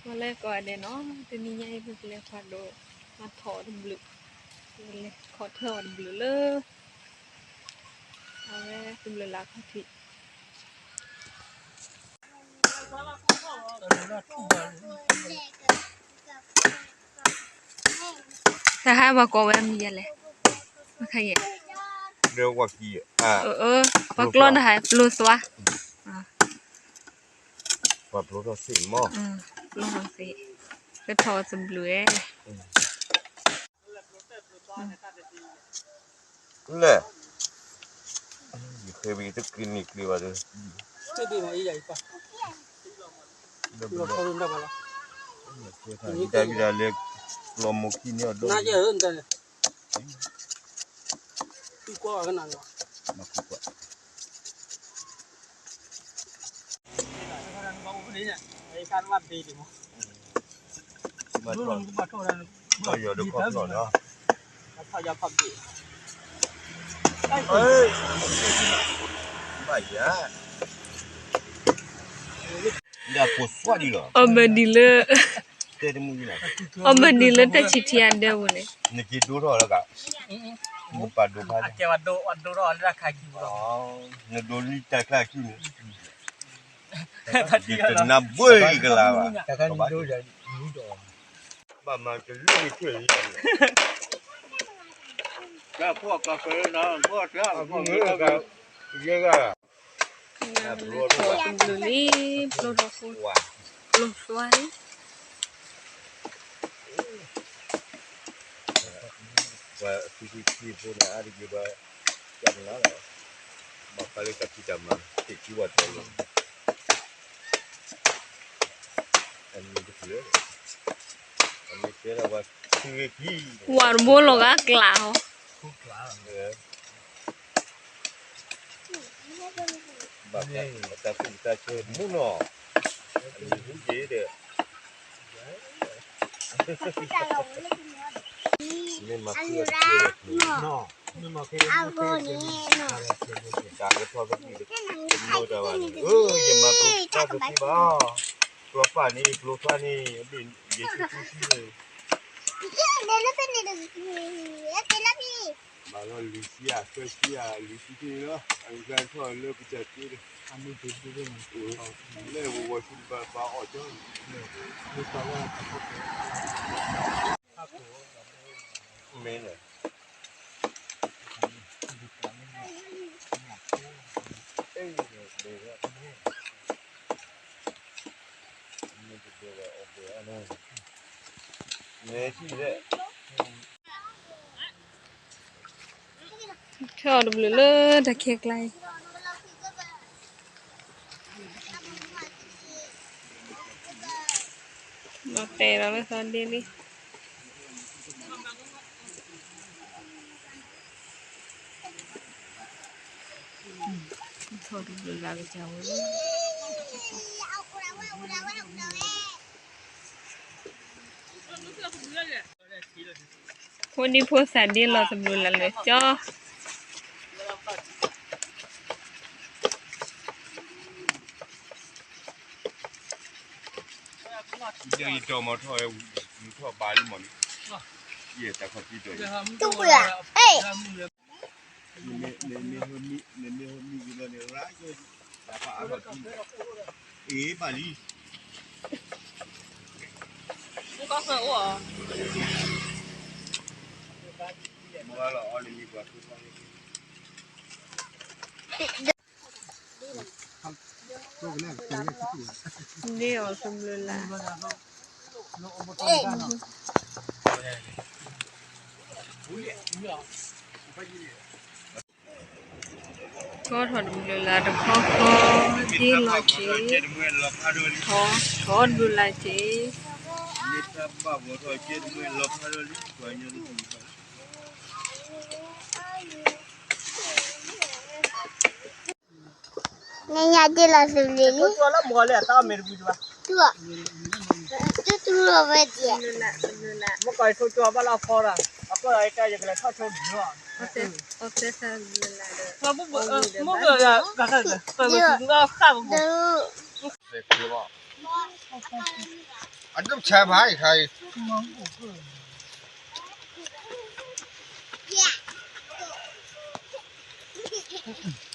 ပလဲၤကိးဂၤဒဲးနီၤ, တနံၤညါအံၤ ပကလဲၤဖးဒိၣ် မၤထီၣ်အီၤတဘျုး, ပကလဲၤခီၣ်ထၢအီၤတဘျုးလၢ အဝဲတဘျုးလၢအခီၣ်ထံး တၢ်ဟဲပှၤကိးဝဲမံၤယဲလဲၣ်, ပှၤကျီတၢ်ဟဲပျိသွါ, ပှၤပျိထီၣ်စ့ၢ်မး, ပျိထီၣ်စ့ၢ်, ကထီၣ်တဘျုးဝဲ လဲၣ်, ယဃ့ဝံၤတကျ့ၤန့ၣ်ကျ့ၤဘၣ်ဒီး, တၢ်ဝံၤဒၣ်လဲၤ လီၤမိၢ်ခံန့ၣ်အဒိၣ်, အီၣ်မ့ၤဒ်လၢ အီၣ်မ့ၤဒ်လၢတၢ်ဆံးထံအဒၢပူၤန့ၣ်, နက့ၤဒိထီၣ်လၢက, နပာ်ဒိဖး, နဒိလံတၢ်ချၢခံန့ၣ်, ယတနၢ်ဘှ့ကလါဘၣ်, ဘၣ်မၤတလၢန့ၣ်ထွဲလံ, တၢ်ဖှီၣ်ကီၢ်ဃဲၤနီၤ, ဖှီၣ်တၢ်, ယဲဂၤ ပျိထီၣ်တဘျုးလံ, ပျိထီၣ်ဃိ, ပျိသွါလံ, ပှၤသူၣ်ဆံးဖိန့ၣ် အါတက့ၢ်ပှၤ, ကၢ်မနုၤလီၤ, ဘၣ်ဃးလၢတၢ်ဖံးတၢ်မၤ သ့ၣ်ထံဝဲတၢ်လီၤ, အမ့ၢ်တဖျၢၣ်, အမ့ၢ်တဲဒၣ်ပှၤ, ဝၤတဘိလီၤဂာ်ကျးဟီ ဘၣ်တၢ်သူၣ်တၢ်ဆဲးမူနီၤ, အမံၤဟူက့ၤဒီး, မ့ၢ်မၤသံအီၤတကဲဒီး, တၢ်ကထီၣ်ကသံၣ်တမ့ၢ်တၢ်ဘၣ်န့ၣ်, အၢ ယမၤသံတၢ်ကသံၣ်ဘၣ်, ကျီပာ်န့ၣ် ကျိသွါန့ၣ် အဘ့ၣ်ယဲၢ်ဆံဃုဆံန့ၣ် ဘၣ်လီၤလွံၢ်ဆံဧါ သၢဆံဧါ လွံၢ်ဆံန့ၣ်လီၤ, အကထီၣ်လၢကစၢ်က့ဒီး, လဲၤဝဲဝီၤဆူတဘၣ်ဘၣ်အီၣ်ကၠီ, မ့ၢ်န့ၣ် ထၢအီၤတဘျုးလၢတၢ်ခဲကျါအံၤ, လီၤတဲာ်လီၤလၢသီဒ့လံ. ထီၣ်တဘျုးလၢကစၢ်ဝဲလီၤ. ဖိဒံဖိသၣ်ဒ့လီၤတဘျုးလၢ်လၢကၠီ. ဒီးယတီၢ်မီၤထီၣ်ဝဲ, မုၢ်ထီၣ်ဘါလံမီၤန့ၣ်, ယဲၢ်တၢ်ခီၣ်ထံးတီၢ်, နမ့ၢ်ဟဲမံ, နမ့ၢ်ဟဲမံက့ၤဘျီန့ၣ် ရၣ်ကၠီ, တၢ်ဖးအါထီၣ်ထံ, အ့ၣ်ဘၣ်လံ, မ့ၢ်လီၤအီၤန့ၣ်မံၤပှၤဖိခွါန့ၣ် န့ၢ်အီၤတဘျုးလၢ်, ထီၣ်ထီၣ်တဘျုးလၢ်တခီခီ, ဒ့လီၤက့ၤ, ထီၣ်, ထီၣ်တဘျုးလၢ်က့ၤ. နညါဒ့လီၤသဘျ့လံ, တူၢ်, တူၢ်တူၢ်လီၤဝဲဒံး, မ့ၢ်ကီးထိၣ်ကၠီဘၣ်လၢအဖီဒီး, အကီၢ်ဒီးအကါယကလဲၤထီၣ်ဆိဘျုးလီၤ, မ့ၢ်ကီး, မ့ၢ်ကီး, ဃၣ်ကဘၣ်, ဃၣ်ကဘၣ်, ဃၣ်ကဘၣ်, အဒိၣ်ဆါဖးအံၤခါအံၤ,